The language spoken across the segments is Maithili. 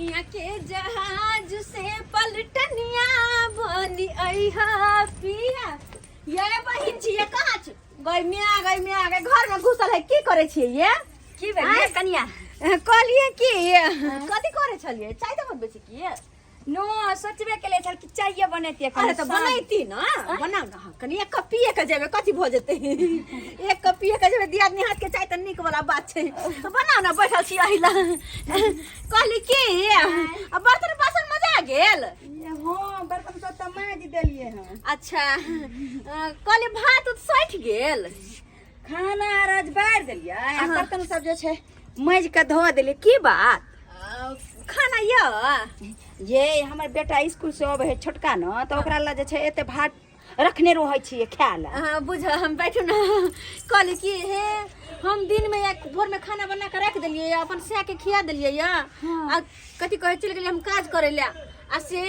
दुनिया के जहाज से पलटनिया बनी अइहा पिया। ये बहिन छियै, कहाँ छी? गई मिया, गई मिया, गई घर में घुसल है, की करै छियै ये? की भेल ये कनिया? कहलियै कि कथी करै छलियै? चाय तऽ बनबै छी की? नो सोचबे केले छल कि चाय बनेतियै। अरे तऽ बनैती न, बनाउ न। हाँ, कनि एक कप पिए के जेबै, कथी भऽ जेतै? एक कप पिए के जेबै, दियादनी हाथ के चाय तऽ नीक वाला बात छै। तऽ बनाउ न, बैठल छी एहि लए। कहली कि आ बर्तन बासन मजा गेल? हाँ, बर्तन सब तऽ माजि देलियै हँ। अच्छा, कहली भात उत सठि गेल? खाना आर आज बारि देलियै आ बर्तन सब जे छै माजि कऽ धो देलियै। की बात? खाना यऽ ये हमर बेटा स्कूल से अबै है छोटका न, तऽ ओकरा लए जे छै एते भात रखने रहै छियै खाय लए। हाँ, बुझ हम बैठू ना। कहली कि हे हम दिन में या भोर में खाना बना के रख देलियै, अपन सै के खिया देलियै या आ कथी कहै चलि गेलियै हम काज करै लए, आ से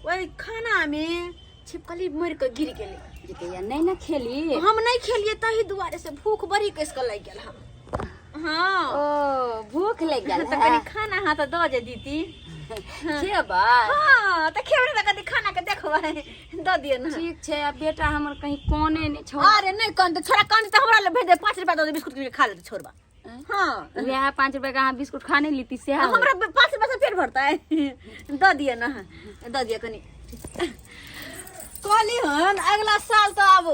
ओहि खाना में छिपकली मरि के गिर गेलै। जेतै नहि ने खेली? हम नहि खेलियै, तही दुआरे से भूख बड़ी कस के लागि गेल हम। हाँ। ओ भूख लागि गेल। तऽ कनि खाना अहाँ तऽ दऽ जे दीती। खेबै? हाँ, तऽ खेबै ने, तऽ कनि खाना के देखबै, दऽ दिअ ने। ठीक छै। आ बेटा हमर कहीं कोने नहि छौ। अरे नहि कान तऽ छोड़ा, कान तऽ हमरा लए भेज दे, 5 रुपया दऽ दे, बिस्कुट किन के खा लेतै छोड़बा। हाँ। वएह 5 रुपया के अहाँ बिस्कुट खा नहि लीती सएह। हमरा 5 रुपया से पेट भरतै? दऽ दिअ ने, दऽ दिअ कनि। कहली हन अगला साल तऽ आब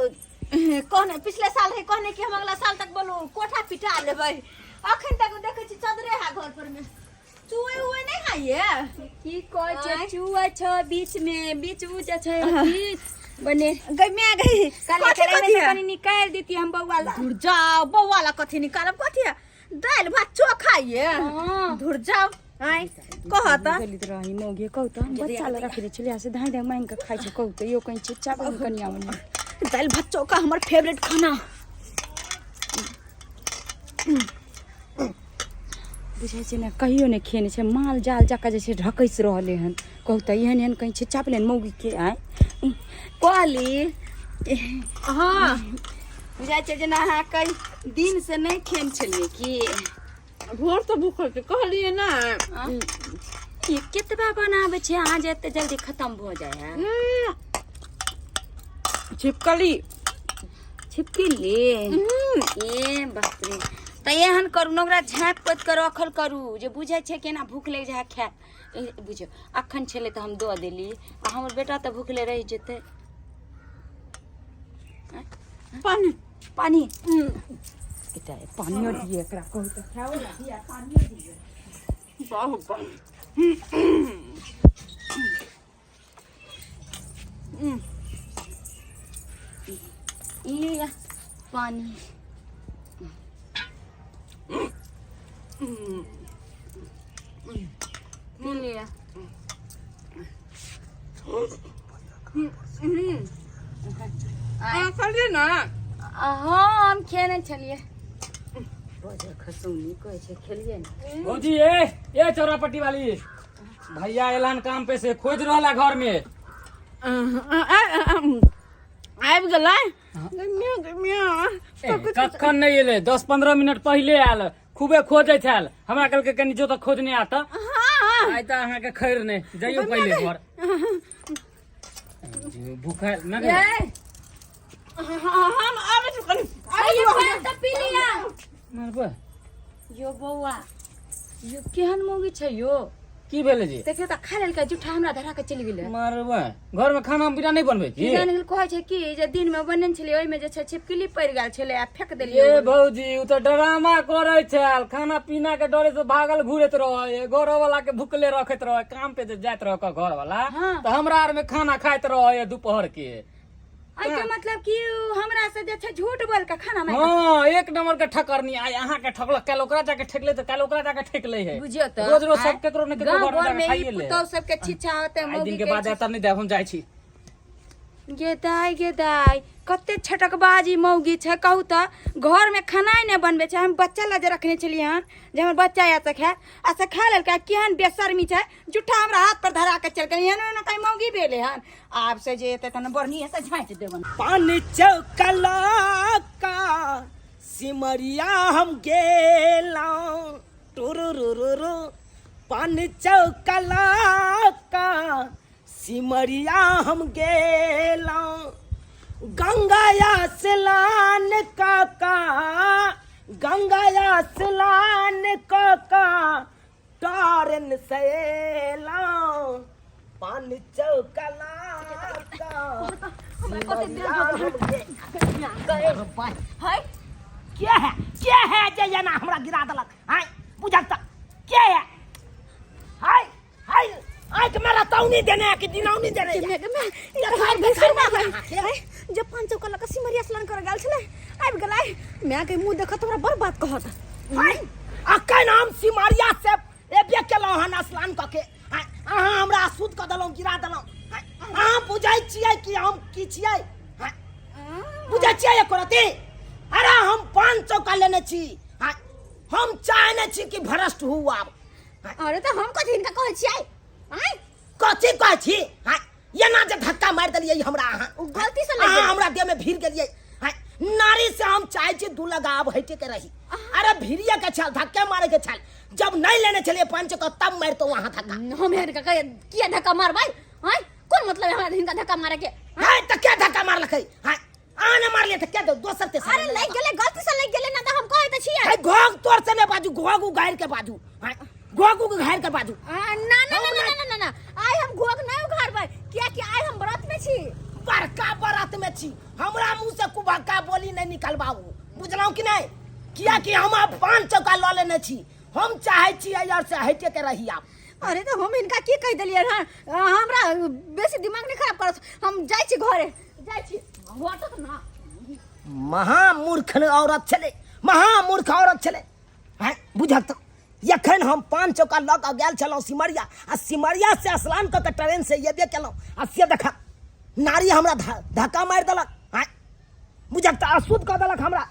कहने, पिछले साल रहे कहने कि हम अगला साल तक बोलू कोठा पिटा लेबै, अखन तक देखै छी चदरे है घर पर में। चुए उए नहीं है ये? की कहै छै? आँय? चुआ छै बीच में, बीच उ जे छै अथी बने। गई मैं गई। कल कथी? एकरा कथी में से है? कनि निकालि देती हम बौआ ला। धुर जाओ, बौआ ला कथी निकालब? कथी है? दालि भात चोखा ये। हाँ। धुर जाओ, आँय कहत। गलित रही मौगे कहू तऽ हम बच्चा लए रखने छलियै से धाँइ धाँइ मांगि कऽ खाइ छै। कहू तऽ यो कहीं छिच्चा बहिन कनिया मनिया। दालि भात चोखा हमर फेवरेट खाना। बुझै छै ने, कहियो नहि खेने छै, माल जाल जकाँ जे छै ढकसि रहलै हन। कहू तऽ एहन एहन कहीं छिच्चा भेलै मौगीके? आँय कहली। हाँ। बुझाइ छै जेना अहाँ कई दिन से नहि खेने छलियै की? भोर तऽ भूखल छै, कहलियै ना। ई केतबा बनाबै छै अहाँ जे एते जल्दी खत्म भऽ जाइ है? छिपकली। छिपकली? ए बाप रे, तऽ एहन करू ने, ओकरा झाँपि पोति कऽ रखल करू जे बुझै छै केना भूख लागि जाइ है खायत। बुझियौ अखन छलै तऽ हम दऽ देली, आ हमर बेटा तऽ भूखले रहि जेतै। पानी। पानी। एकटा पानियो दिए एकरा, कहू तऽ खाओ ने दिए, पानियो दिए। बहुत पानी। ई पानी पी लिअ। अहाँ कहलियै ने। हाँ, हम खेने छलियै। बजर खसौनी कहै छै, खेलियै ने। भौजी, ए ए चौरापट्टी वाली, भैया एलान काम पे से, खोज रहला घर में। आबि गेलै? गै मिया। ए, कखन नहीं एले, 10-15 मिनट पहिले आयल, खूबे खोजे छल हमरा। कहलकै कनि जो तऽ खोजने आता। आइ तऽ अहाँके खैर नहि, जइयो पहिले घर, भूखा न गेलै। हम आबै छी कनि। पानि तऽ पी लिअ। मारबै। यो बौआ, यो केहन मौगी छै यो? की भेलै जी? देखियौ तऽ, खा लेलकै जूठा, हमरा धरा के चलि गेलै। मारबै, घर में खाना पीना नहीं बनबै की? जान गेल, कहै छै कि जे दिन में बनेने छलियै, ओहिमे जे छै छिपकली पड़ि गेल छलै आ फेक देलियै। ए भौजी, उ तऽ ड्रामा करै छल, खाना पीना के डरे से भागल घुरैत रहे, घर वाला के भुखले रखैत रहे। काम पे जे जाइत रह घर वाला तऽ हमरा आर में खाना खाइत रहे दोपहर के। एहिके मतलब कि उ हमरा से जे छै झूठ बोल के खाना मांगि। हाँ, एक नंबर के ठकरनी। आइ अहाँ के ठकलक, काल्हि ओकरा जाके ठकले, तऽ काल्हि ओकरा जाके ठकले है। बुझियौ तऽ रोज रोज सब केकरो ने केकरो गाँव घर में घर जाके में ई खाइए ले। पुतहु सबके छिच्छा होतै आइ दिन मौगी के बाद एतऽ नहि देब, हम जाइ छी। गे दाइ, गे दाइ, कते छटकबाजी मौगी छै। कहू तऽ, घरमे खाना नहि बनबै छै। हम बच्चा लए जे रखने छलियै हन जे हमर बच्चा आयत तऽ खायत, आ से खा लेलकै। आ केहन बेशर्मी छै, जुट्ठा हमरा हाथ पर धरा के चलि गेलै। एहन एहन कहीं मौगी भेलै हन? आब से जे एतै तहन बढ़िएँ से झाँटि देबनि। पान चौकला का सिमरिया हम गेलौं, टुरुरुरुरु। पान चौकला का सिमरिया हम गेलहुँ गंगा स्नान काका गंगा स्नान काका टारन से एलहुँ पान चौकला का सिमरिया हम गेलहुँ। हाय के है के है जे एना हमरा गिरा देलक आय बुझल त के है हाय हाय आँख में रतौनी देने है कि दिनौनी देने है मैं मैं देखा भीतर देखा में है जब पांच चौका लगा सिमरिया स्नान कर गेल छले आबि गेलै माय के मुंह देखत हमरा बड़ बात कहत हाय अखन हम सिमरिया से एबे केलहुँ हन स्नान कऽ के आँय, अहाँ हमरा अशुद्ध कऽ देलहुँ गिरा देलहुँ आँय, अहाँ बुझै छियै कि हम की छियै आँय, बुझै छियै एको रत्ती अरे हम पान चौका लेने छी आँय, हम चाहे नहि छी कि भ्रष्ट हु आब अरे तऽ हम कथी हिनका कहै छियै आँय कथी कहै छी आँय, एना जे धक्का मारि देलियै हमरा अहाँ ओ गलती से लागि अहाँ गेलै। हमरा देह में भीड़ गेलियै आँय, नारी से हम चाहे छी दू लगाव हटे के रही अरे भीड़िया के छल धक्के मारे के छल जब नहीं लेने छलियै पंच को तब मारतो वहां धक्का हम हिनका कहे किया धक्का मारबै आँय कोन मतलब है हमरा हिनका धक्का मारे के हाय त क्या धक्का मारलकै हाय अहाँ ने मारलियै त क्या दो दोसर तेसर अरे लागि गेलै गलती से लागि गेलै ना तऽ हम कहै तऽ छियै हाय घोघ तोर से ने बाजू घोघ उघारि के बाजू हाय घोघ उघारि के बाजू आ, ना ना ना ना ना ना ना आइ हम घोघ नहि उघारबै कियाकि आइ हम व्रत में छी बड़का बरात में छी हमरा मुंह से कुभक्का बोली नहीं निकलबाऊ बुझलहुँ कि नहीं कियाकि हम आब पान चौका लऽ लेने छी हम चाहे छी एहि आर से हटे के रही आब अरे तऽ हम हिनका की कहि देलियै हँ हमरा बेसी दिमाग नहि खराब करत हम जाइ छी घरे जाइ छी हटत ना महामूर्ख औरत छलै महामूर्ख औरत छलै आँय बुझल तऽ एखन हम पान चौका लऽ कऽ गेल छलहुँ सिमरिया आ सिमरिया से स्नान कऽ कऽ ट्रेन से एबे केलहुँ आ से देख नारी हमरा धक्का मारि देलक आँय बुझल तऽ अशुद्ध कऽ देलक हमरा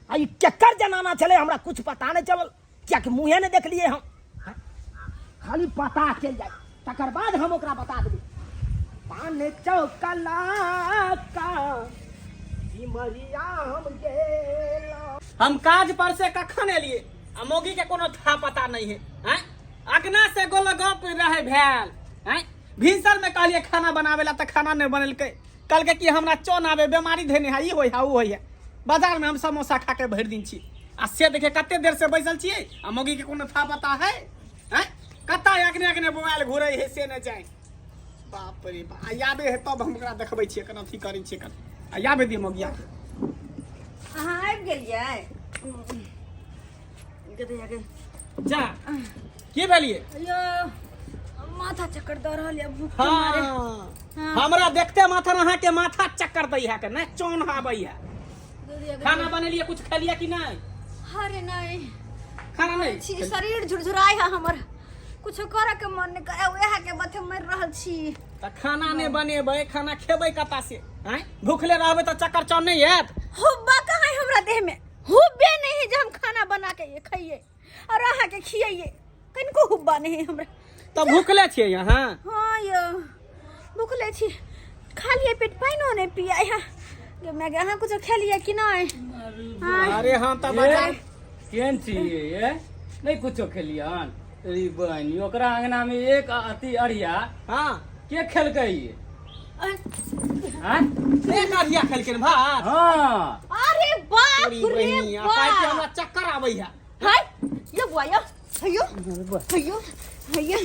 आ ई केकर जनाना छलै हमरा किछु पता नहि चलल कियाकि मुँहे नहि देखलियै हम आँय, खाली पता चलि जाय तकर बाद हम ओकरा बता देबै पान चौका लऽ कऽ सिमरिया हम गेलहुँ हम काज पर से कखन एलिए आ मौगी के कोनो था पता नहीं है हैं अगना से गोल गप रहे भेल हैं भिनसर में कहलिए खाना बनावे ला त खाना नहीं बनेलकै कहलकै कि हमरा चौन आवे बीमारी धेने है ई होय है ऊ होय है बाजार में हम समोसा खा के भरि दिन छी आ से देखे कते देर से बैसल छियै आ मौगी के कोनो था पता है हैं कत्ता अगने अगने मोबाइल घुरै है से नहीं जाए बाप रे बाप आ आबे है तब हम ओकरा देखबै छियै कन अथी करै छियै कन आ आबे दियै मौगिया के अहाँ आबि गेलियै गदैया के जा की भेलियै यो माथा चक्कर दऽ रहल यऽ भूख के मारे हाँ हमरा देखते माथा अहाँ के माथा चक्कर दै है के नहि चौन आबै है गदैया के खाना बनेलियै कुछ खेलियै कि नहि अरे नहीं खाना नहि छी शरीर झुरझुराय है हमर कुछो करे के मन नहीं करे उएह के बथे मर रहल छी तऽ खाना नहि बनेबै खाना खेबै कतऽ से आँय भूखले रहबै तऽ चक्कर चौन नहि आयत हुब्बा कहाँ है हमरा देह में हुब्बे नहीं है जे हम खाना बना के खाइए और अहाँ के खियाइए कनिको हुब्बा नहीं है हमरा तऽ भूखले छियै अहाँ हाँ यो भूखले छी खालिए पेट पानिओ नहीं पिया है गे मैं अहाँ कुछो खेलिए कि नहीं हाँ अरे हम तऽ बाजार केहन छी ये नहि कुछो खेलियन रे बहिनी ओकरा अंगना में एक अथी अरिया हाँ के खेलकै ये आँय? एक अरिया खेलखिन भात हाँ अरे बाप तोरी रे बहिनी, आ काहे कि बाप हमरा चक्कर आबै है हाय यो बुआ यो हैयो हैयो हैयो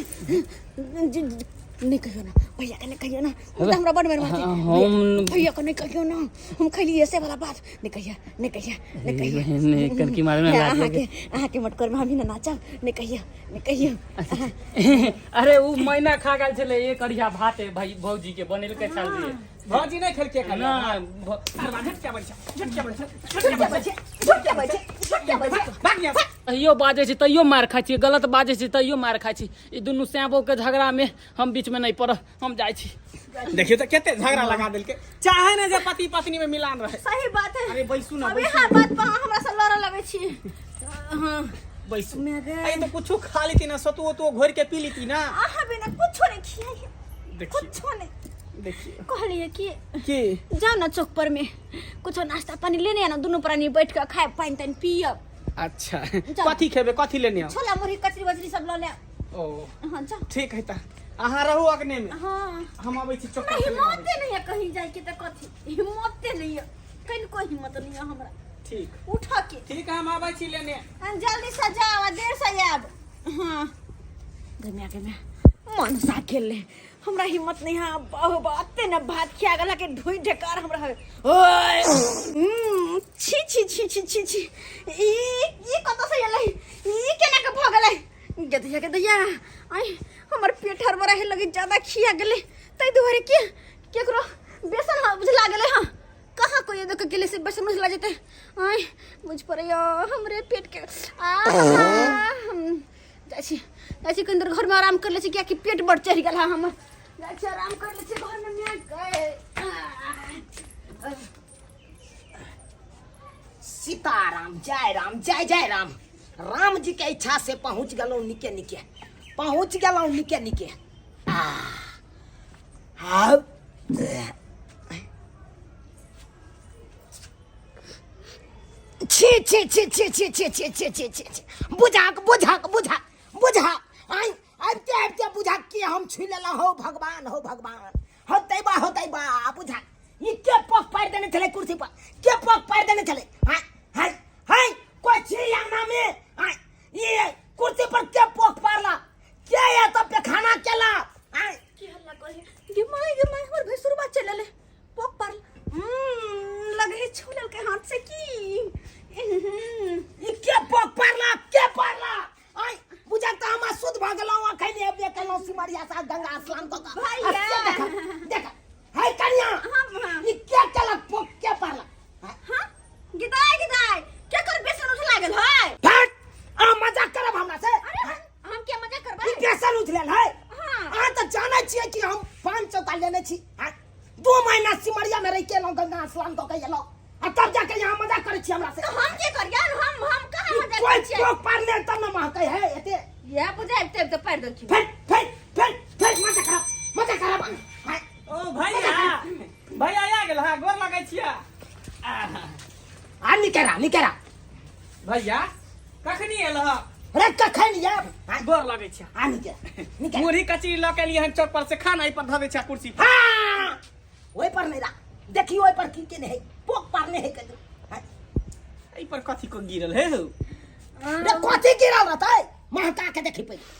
नहीं कहियो ना भैया के नहीं कहियो ना उ त हमरा बड़ मेहरबान हाँ, हम- भैया के नहीं कहियो ना हम खैलिए से वाला बात नहीं कहिया नहीं कहिया नहीं कहिया नहीं, कनकी मारे में लाज अहाँ के अहाँ के मटकोर में हम ही ना नाचब नहीं कहियो नहीं कहियो अरे उ मैना खा गेल छलै एक अरिया भात भाई भौजी के बनेलकै छल जे भौजी नहीं खेलके खाली ना अरबा झटका बन झटका बन झूठ बजे झूठ बजे झूठ बजे भाग यहाँ से। तैयो बाजै छी तैयो मार खाइ छी गलत बाजै छी तैयो मार खाइ छी ई दुनू सैबो के झगड़ा में हम बीच में नहीं पड़ब हम जाइ छी देखियो तऽ कते झगड़ा लगा देलकै चाहे ने जे पति पत्नी में मिलान रहे सही बात है अरे बैसू ना अभी बैसू हाँ बात पर अहाँ हमरा से लड़ऽ लगै छी हाँ बैसू मैं गए। अरे तो कुछो खा लेती ना सतुओ तो घोर के पी लेती ना अहाँ बिना कुछो नहीं खियाई देखिए कुछो नहीं देखिए कहलिए कि की जाओ ना चौक पर में कुछो नाश्ता पानी लेने आना दुनू प्राणी बैठ के खाए पानी तानी पियब अच्छा कथी खेबे कथी लेने आउ छोला मुरही कचरी वचरी सब लऽ लेब ओ हाँ जाओ। ठीक है त अहाँ रहू अगने में। हाँ। हम अबै छी चौका हमरा से लेने आबै हिम्मते नहीं है कहीं जाए के, त कथी हिम्मते नहीं है, कनिको हिम्मत नहीं है हमरा छी। ठीक उठ के। ठीक है, हम आबै छी लेने। हम जल्दी से जाओ आ देर से आयब। हाँ गम्या गम्या मन सा खेल ले, हमरा हिम्मत नहीं है। बहु बाते न भात खिया गला के ढोई ढेकार हमरा हवे। ओए छी छी छी छी छी छी, ई ई कत से एलै, ई केना के भ गेलै? गदैया गदैया, आई हमर पेट हड़बड़ा हे लगे, ज्यादा खिया गेलै तै दुआरे के केकरो बेसन हाँ बुझला गेलै। हाँ कहाँ कोई देख गेलै से बेसन बुझला जेतै। आई बुझ पड़ैया हमरे पेट के। आ जाइ छी, जाइ छी कनि देर घरमे आराम कर लै छी, कियाकि पेट बड़ चढ़ि गेल है हमर। जाइ छी आराम कर लै छी घरमे। मैं गए। सीताराम, जय राम, जय जय राम। राम जी के इच्छा से पहुंच गेलहुँ निके निके, पहुंच गेलहुँ निके निके। आ आब छी छी छी छी छी छी छी छी छी छी छी, बुझाक बुझाक बुझाक बुझाक, आइ आबिते आबिते बुझाक के हम छुइ लेलहुँ। हो भगवान, हो भगवान, होतै बा, होतै बा। बुझाक ई के पग पारि देने छलै कुर्सी पर, के पग पारि देने छलै? हाय हाय हाय, कोइ छी अंगना में? हाय, ई कुर्सी पर के पग पारला? के या तो पेखाना केला? हाय की हल्ला करे गे माय, गे माय, हमर भैंसुरबा चल एलै। पोक पर लगे है छू लेलकै हाथ से की। ई के पग पारला, के पारला? आइ बुझा त हम शुद्ध भ गेलहुँ, अखन एबे केलहुँ सिमरिया से गंगा स्नान कऽ कऽ। भैया। आ से देख देख, हाय कनिया, हाँ। ई के केलक पोक, के पारला? हाँ गिदाय गिदाय, के कर बेसन उठला गेल है? फट, आ मजाक करब हमरा से? अरे हम के मजाक करबै? ई बेसन उठलेल है? हाँ। अहाँ तऽ जानै छियै कि हम 5 चौका लेने छी। हाँ, 2 महीना सिमरिया में रहि के एलहुँ, गंगा स्नान कऽ के एलहुँ, आ तब जाके यहाँ मजाक करै छी हमरा से? तो हम के करियन, हम कहाँ ई मजाक कोइ करै छियै? पोक पारने तब न महकै है एते। इएह बुझाइब तब तऽ पारि देलखिन। फेर फेर फेर फेर मजाक करब, मजाक करब। हाँ। ओ भैया, भैया आ गेल। हाँ गोर लगै छियै। आ निकेरा निकेरा। भैया कखनी एल ह? रे कखन आयब? हाँ। गोर लगै छियै। आ निकेरा निकेरा। मुरही कचरी लऽ के एलियै हन चौक पर से, खाना एहि पर धऽ दै छियै कुर्सी पर। हाँ ओहि पर नहीं राख, देखी ओहि पर की के नहीं है, पोक पारने है कदू। हाँ। एहि पर कथी को गिरल हे हौ? रे कथी गिरल रहतै, महका के देखी पहिले।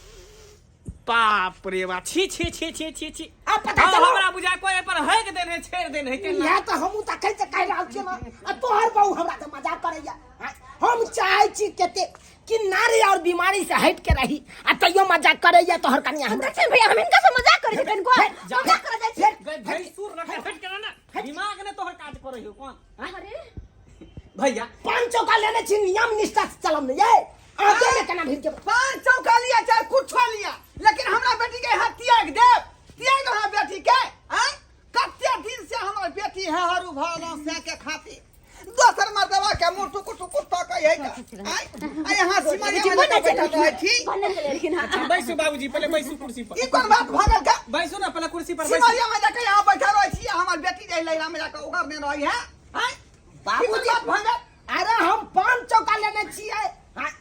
बाप रे बा, छी छी छी छी छी छी। आ पता हाँ, चलो हमरा बुझाय कोई एहि पर हक देने है, छेड़ देने है केना। इएह तऽ हमहूँ तखन से कहि रहल छियै ने, आ तोहर बहू हमरा से मजाक करैया। हाँ, हम चाहै छी कते कि नारी और बीमारी से हट के रही, आ तैयो मजाक करैया तोहर कनिया हमरा। देखिन भैया, हम हिनका से मजाक करै छी कनिको? मजाक करै जाइ छी? गई भैंसुर रखे हट के ना, दिमाग ने तोहर काज करै हो कोन? हाँ? अरे भैया 5 चौका लेने छी, नियम निष्ठा से चलब ने ये आगे में केना भीड़ के। 5 चौका लिया चाहे कुछो लिया, लेकिन हमरा बेटी के हाथ त्याग देब, त्याग दो हमरा बेटी के। आँय कते दिन से हमर बेटी है हरू भरल से के खातिर दोसर मर्दवा के मुंह टुकुर टुकुर तकै है का। आँय आ यहाँ सिमरिया में जाके बैठल रहै छी। भन्ने छलै लेकिन हाँ। अच्छा बैसू बाबूजी, पहले बैसू कुर्सी पर। ई कोन बात भऽ गेल का? बैसू ना पहले कुर्सी पर बैसू। सिमरिया में जाके यहाँ बैठल रहै छी, हमर बेटी जे लैला में जाके ओकर ने रहै है। आँय बाबूजी ई कोन बात भऽ गेल? अरे हम 5 चौका लेने छियै। हाँ,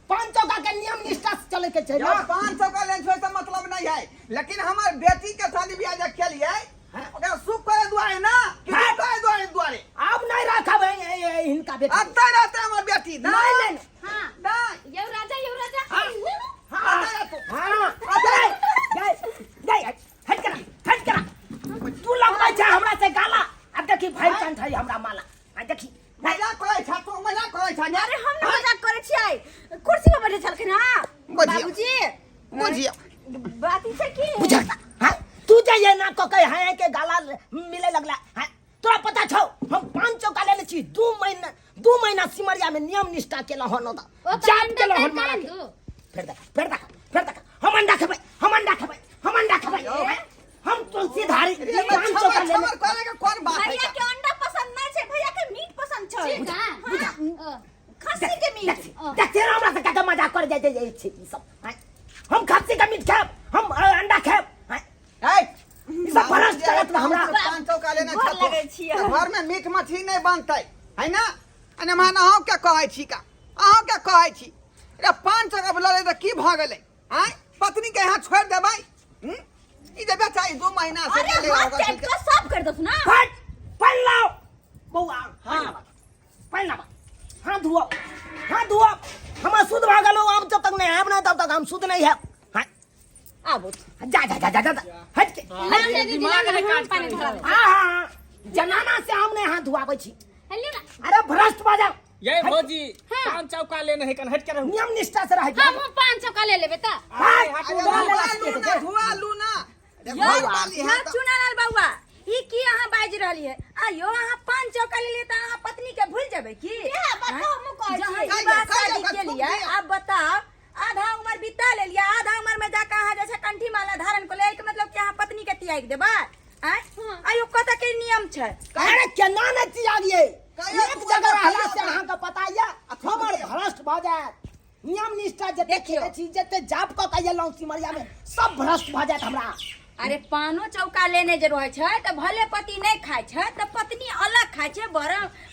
5 चौका के नियम निष्ठा से चले के छै ना। 5 चौका लेने छियै से मतलब नहीं है, लेकिन हमर बेटी के शादी बियाह जे केलियै ओकरा सुख करे दुआरे ना कि हाँ। दुख करे दुआरे दुआरे आब नहीं राखब हिनका बेटी। अतै रहतै हमर बेटी। नहीं नहीं नहीं। हाँ नहीं यौ राजा, यौ राजा। हाँ अतै रहतौ। हाँ गए गए गए, हट करा हट करा, तू लगबै छै हमरा से गाला। अब देखी भाई कंठ है हमरा माला, आ देखी। मजाक करै छ तू, मजाक करै छ ने? अरे हम ना मजाक करै छियै, कुर्सी पर बैठे छलखिन हां बुझियौ। बाबूजी। बुझियौ। बात ई छै कि बुझल हां, तू जाइए ना क के हाय के गाला मिले लगला। हां तोरा पता छौ हम 5 चौका लेने छी, 2 महीना, 2 महीना सिमरिया में नियम निष्ठा केलहुँ हन, ओतऽ जाप केलहुँ हन माला के। फेर देख फेर देख फेर देख, हम अंडा खेबै, हम अंडा खेबै, हम अंडा खेबै, हम तुलसीधारी रे, 5 चौका लेने। छमर करे के कोन बात है? भैया के अंडा पसंद नहीं छै, भैया के मीट पसंद छै। हाँ, खस्सी के मीट। देख तेरा हमरा से कते मजाक कर जाय जाय छै ई सब। हाँ, हम खस्सी के मीट खायब, हम अंडा खायब। हाँ, ए, ई सब भ्रष्ट करत ना हमरा। 5 चौका लेने गोर छथि। लगै छियै। तऽ घर में मीट मछली नहीं बनतै है ना? अने मान अहूँ के कहै छी का, अहूँ के कहै छी रे 5 चौका लड़ै तऽ की भऽ गेलै? आँय पता पत्नी के यहाँ छोड़ देबै हम्म? ई जे बेचा ई 2 महीना से अरे गेलै हाथ ओकर चाट के साफ कर दस ना। हट, पानि लाओ बौआ। हाँ, पानि लाओ, हाथ धुओ, हाथ धुओ। हमर शुद्ध भऽ गेलौ। आब जब तक नहीं आयब ना, तब तक हम शुद्ध नहीं है। हाँ। आबो। जा जा जा जा जा, जा। हट के। ना दीदी, दिमाग ना नहि हम काज पानी करै धरा। हाँ हाँ हाँ, जनाना से हम नहीं हाथ धुआबै छी। हेलो ना। अरे भ्रष्ट भऽ जाओ। ये भौजी, पान चौका लेने है कन, हट के रहू। नियम निष्ठा से रह। हम पान चौका ले लेबे त। अरे, हटू। अरे धुआ धुआ लेला लू ना, धुआ लू ना। अरे घर वाली है यौ तऽ- चुनालाल बौआ, ई की अहाँ बाजि रहली है? आयो, अहाँ पान चौका लेलियै तऽ अहाँ पत्नी के भूल जेबै की? इएह बताउ, हमहूँ कहै जहाँ छी। विवाह कहियौ, शादी कहियौ, केलियै, कहियौ। आब बताउ, आधा उम्र बिता लेलियै, आधा उम्र में जाके अहाँ जे छै कंठी माला धारण कऽ लेलियै, एहिके मतलब कि अहाँ पत्नी के त्यागि देबै? आँय आयो, कतऽ के नियम छै? अरे केना नहि त्यागियै? कहियौ, एक धुआ जगह कहियौ रहला से ओकरा। अहाँके पता यऽ, हमर भ्रष्ट भऽ जायत। नियम निष्ठा जते देखियौ। खेले छी, जते जाप कऽ के एलहुँ सिमरिया में, सब भ्रष्ट भऽ जायत हमरा। अरे पानो चौका लेने जे रहै छै तऽ भले पति नहि खाइ छै तऽ पत्नी अलग खाइ छै,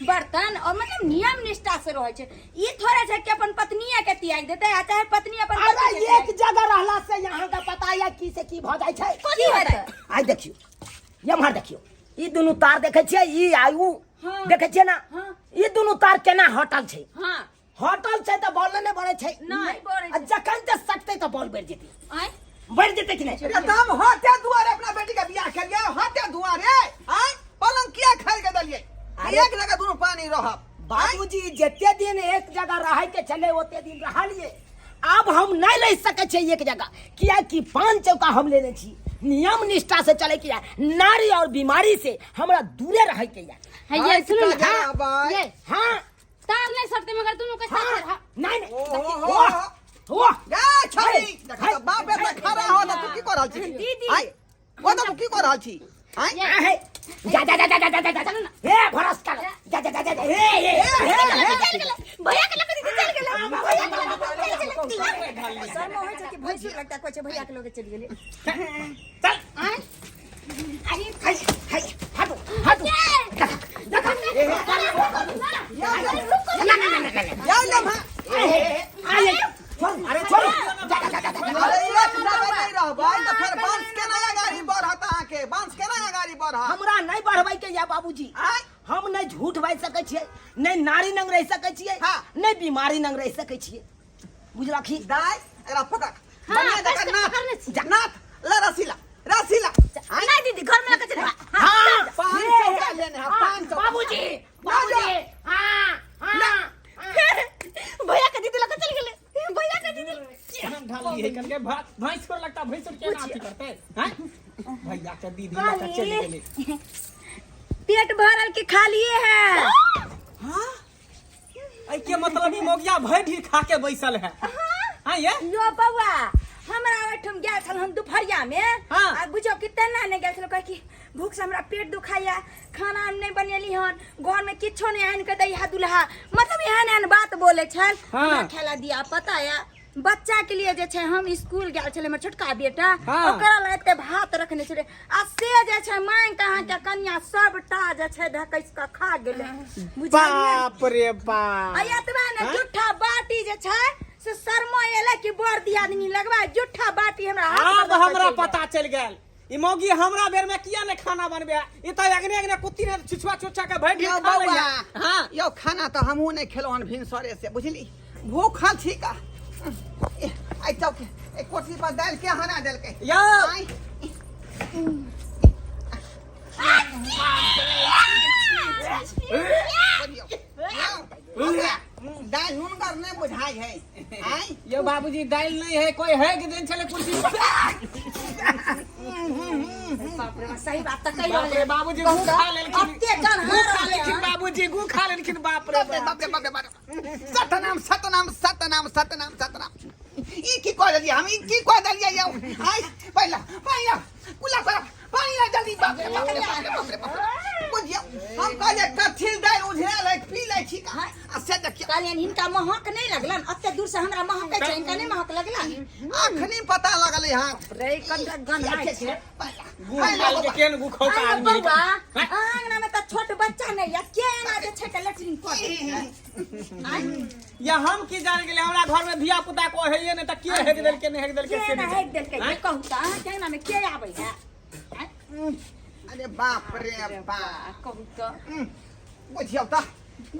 बर्तन और मतलब नियम निष्ठा से रहै छै। ई थोड़े छै कि अपन पत्नीये के त्यागि देतै आ चाहे पत्नी अपन अरे पति के एक जगह रहला से अहाँके पता यऽ की से की भऽ जाइ छै? की हेतै? आइ देखियौ, एम्हर देखियौ, ई दुनू तार देखै छियै? ई आ ऊ। हाँ। देखै छियै ना? हाँ। ई दुनू तार केना हटल छै? हां। हटल छै तऽ बॉल नहि बढ़ै छै। नहि बढ़ै। आ जखन जे सटतै तऽ बॉल बढ़ि जेतै। आय। बढ़ि जेतै कि नहि? अरे तऽ हम हाथे दुआरे अपना बेटी के बियाह केलियै, हाथे दुआरे। आँय, पलंग किया खाइ के देलियै? अरे- एक जगह दुनू पानी रहब। बाबूजी, जते दिन एक जगह रहै के छलै, ओते दिन रहलियै। आब हम नहि रहि सकै छियै एक जगह, कियाकि पान चौका हम लेने छी। नियम निष्ठा से चले के या नारी और बीमारी से हमरा दूरे रहे के या। है ये, सुनू ना। हाँ, भाई। ये हाँ। तार नहीं सटते मगर दोनों के साथ हाँ। रह। नहीं नहीं। ओ, हो, वाह वाह। गे छौरी, देख तऽ बाप बेटा खड़ा हो तऽ तू की कर रहल छी? दीदी। आँय, ओ तऽ तू की कर रहल छी? आँय? आहे, जा जा जा जा जा जा जा जा, हे भरस कर, जा जा जा जा, हे हे हे हे। चल गेलै भैया के लगे, दीदी चल गेलै भैया के लगे, चल गेलै। शर्म होइ छै कि भैंसुर लगता कहै छै भैया के लगे चलि गेलै। चल। हाय हाय, हटो हटो, देखा देखा। ना ना ना ना ना। जाओ ले भा। आए, छोड़, अरे छोड़, जा जा जा जा जा। अरे एक जगह नहीं रहबै तऽ फेर बांस केना गाड़ी बढ़त अहाँके? बांस केना गाड़ी बढ़त? हमरा नहीं बढ़बै के या बाबूजी। आँय? हम नहीं झूठ बाजि सकै छियै, नहीं नारी नंग रहि सकै छियै, हाँ। नहीं बीमारी नंग रहि सकै छियै, बुझलखी? दाइ, एकरा पकड़। हाँ, बढ़िया जकाँ कस के नाथ। पकड़ने छी। नाथ ले, रसीला रसीला। नहीं दीदी, घर में लगे चल। हाँ। पाँच चौका लेने है, पाँच चौका। बाबूजी, बाबूजी, हाँ हाँ। भैया के दीदी लगे चल गेलै, भैया के दीदी। केहन ढाली है कन के, भैंस को लगता, भैंस केना अथी करते हैं? भैया के दीदी लगा चल गेलै। पेट भरल के खालिए है? हाँ, ऐ के मतलब ई मोगिया भरि ढीर खा के बैसल है। हाँ ये। यो बौआ, हमरा ओहिठाम गेल छल हम दुपहरिया में। हाँ। आ बुझियौ कि तेना नहि गेल छल, कहै कि भूख से हमरा पेट दुखाइया, खाना हम नहि बनेली हन, घर में किछो नहि आनि के दैहा दुल्हा, मतलब एहन एहन बात बोले छल। हाँ। हमरा खेला दिया। पता या, बच्चा के लिए जे छै हम स्कूल गेल छलै, हमर छोटका बेटा, हाँ। ओकरा लए एते भात रखने छलै आ से जे छै मांगि के अहाँके कनिया सबटा जे छै ढकैस के खा गेलै, बुझलियै? बाप रे बाप। आ एतबा ने, जुट्ठा बाटी जे छै से शर्मा एलै कि बड़ दियादनी लगवा जुट्ठा बाटी हमरा हाथ आब पर दऽ कऽ हमरा चलि पता चलि गेल, ई मौगी हमरा बेर में किया ने खाना बनबे है। ई तऽ अगने अगने कुत्ती ने छुछुआ छुछुआ के भरि ढीर यौ खा बौआ। लैया। हाँ। यौ, खाना तऽ हमहूँ नहि खेलहुँ हन भिनसरे से, बुझली? भूखल छी का। आइ चौके ए कुर्सी पर दालि के हरा देलकै? यौ। आँय? बोलियौ। यौ, बौआ, दालि नुनगर नहि बुझाइ है। आँय? यौ बाबूजी, दालि नहीं है, कोई है कि देन छले कुर्सी पर। बाप रे, सही बात तऽ कहि बाप रे बाबूजी, गू खा लेलखिन। अते गन्हा गू खा रहलै लेलखिन। हन। बाबूजी, गू खा लेलखिन, बाप रे बाप रे बाप। बाप रे बाप रे बाप रे, सतनाम सतनाम सतनाम सतनाम सतनाम। ई की कह देलियै हम? ई की कह देलियै यौ? आइ पहिला पानि लाउ, कुला कर, पानि लाउ जल्दी। बाप रे बाप रे बाप रे बाप रे बाप रे। बुझियौ, हम कहलियै कथी दालि उझरल है, पी लै छी का, आ से देखियौ। कहलियनि हिनका महक नहि लगलन एते दूर से हमरा महकै छै हिनका नहि महक लगलन अखनी पता लगलै हँ रे कते गन्हाइ छै गु माल के केहन गु खौका अरे आदमी है। बौआ आंगना में तऽ छोट बच्चा नहि यऽ के एना जे छै के लेटरिन कऽ देलकै? या हम की जान गेलियै हमरा घर में धिया पुता को हैये नहि तऽ के हेक देलकै नहि हेक देलकै के से एना नहि हेक देलकै आँय? जे कहू तऽ अहाँके अंगना में के आबै है अरे बाप रे बाप कहू तऽ बुझियौ तऽ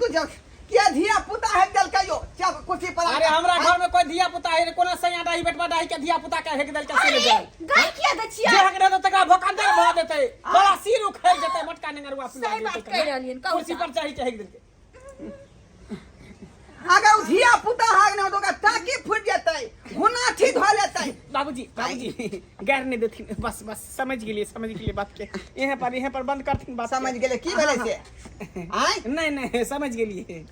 बुझियौ के धिया पुता हेक देलकै यौ चल कुर्सी पर अरे हमरा घर में कोई धिया पुता है कोना सैया डाही बेटवा डाही के धिया पुता के हेक देलकै से नहि जान गाय किया दै छियै जे हेक देतै तकरा भोकांदर भऽ देतै बड़ा सिर उखड़ि जेतै मोटका नेंगरुआ पिला सही बात देतै कहि रहलियनि, कहू कुर्सी पर चढ़ि के हेक देलकै अगर उ धिया पुता हाग ना तो ओकरा टाकी फूट जेतै घुनाठी धऽ लेतै बाबूजी बाबूजी गैर नहीं देथिन बस बस समझ गेलिए समझ गेलिए बात के यहाँ पर बंद करथिन बात के। समझ गेलै की भेलै से आँय नहीं नहीं समझ गेलिए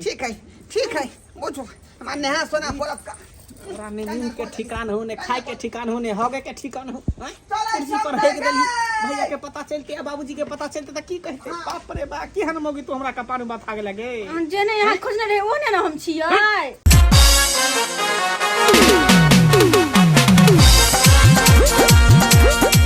ठीक है ठीक है बुझू हमरा नहा सोना पड़त का तोरा ने नींद के ठिकान हो ने खाए के ठिकान हो ने हगे के ठिकान हो आँय? चलै कुर्सी पर चलै हेक देली गै। भैया के पता चलते आ बाबूजी के पता चलते त की कहते बाप रे बा केहन मौगी तू हमरा कपार में बथा गेल गे जे नहि अहाँ खोजने रहे ओ ने हम छियै।